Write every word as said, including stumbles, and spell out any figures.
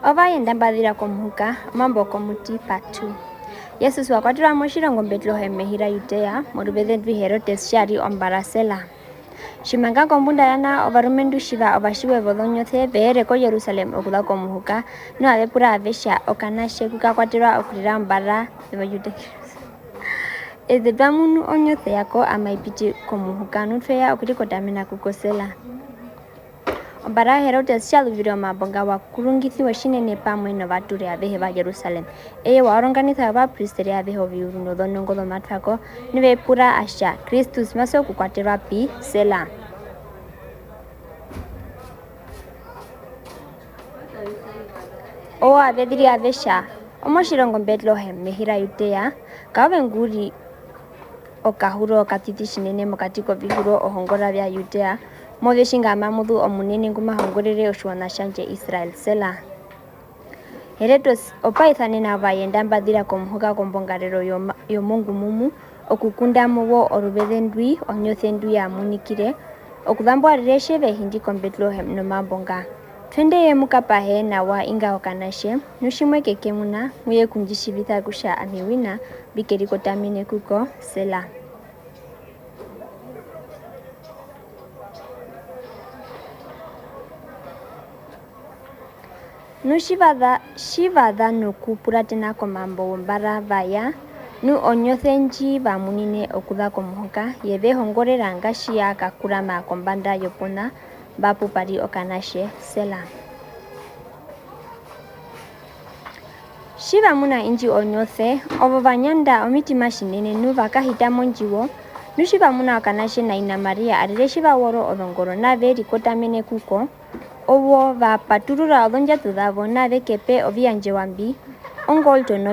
Ovayenda mba zira komuhuka, omambo komuti, part two. Jesus wa kwaterwa motjirongo Betlehem mehi ra Judea, moruveze ndwi Herodes tja ri ombara. Sela. Tjimanga kombunda ya nao, ovarumendu tjiva ovatjiwe vozonyose ve ere ko Jerusalem okuza komuhuka, nu ave pura ave tja, okanatje ku ka kwaterwa okurira ombara yOvayuda. Eṱe twa munu onyose yako amai piti komuhuka, nu twe ya okurikotamena ku ko. Sela. Ombara ya Herodes tja zuvire omambo nga, wa kurungisiwa tjinene pamwe novature avehe va Jerusalem. Eye wa oronganisa ovapristeri avehe, oviuru nozonongo zomatwako, nu ve pura a tja, Kristus ma sokukwaterwa pi? Sela. Owo ave ziri ave tja, omotjirongo Betlehem mehi ra Judea, kaove ngu ri okahuro okaṱiṱi tjinene mokati kovihuro ohongora vya Judea, move tjinga amamu zu omunene ngu ma hongorere otjiwaṋa tjandje Israel. Sela. Herodes opa isanena ovayenda mba zira komuhuka kombongarero yoma-, yomongumumu, okukunda mu wo oruveze ndwi onyose ndwi ya munikire, okuzambo arire tje ve hindi ko Betlehem nomambo nga. Twendeye mu kapahe nawa inga okanatje, nu tjimwe ke ke muna, mu ye ku ndji tjivisa kutja ami wina mbi kerikotamene ku ko. Sela. Nu tji va za, tji va za nokupuratena komambo wombara va ya, nu onyose ndji va munine okuza komuhuka, ye ve hongorera nga tji ya kakurama kombanda yopona, mba pu pa ri okanatje. Sela. Tji va muna indji onyose, ovo va nyanda omitima tjinene nu va kahita mondjiwo, nu tji va muna okanatje na ina Maria arire tji va woro ozongoro nave rikotamene ku ko, owo va paturura ozondjato zavo nave ke pe oviyandjewa mbi, ongoldo no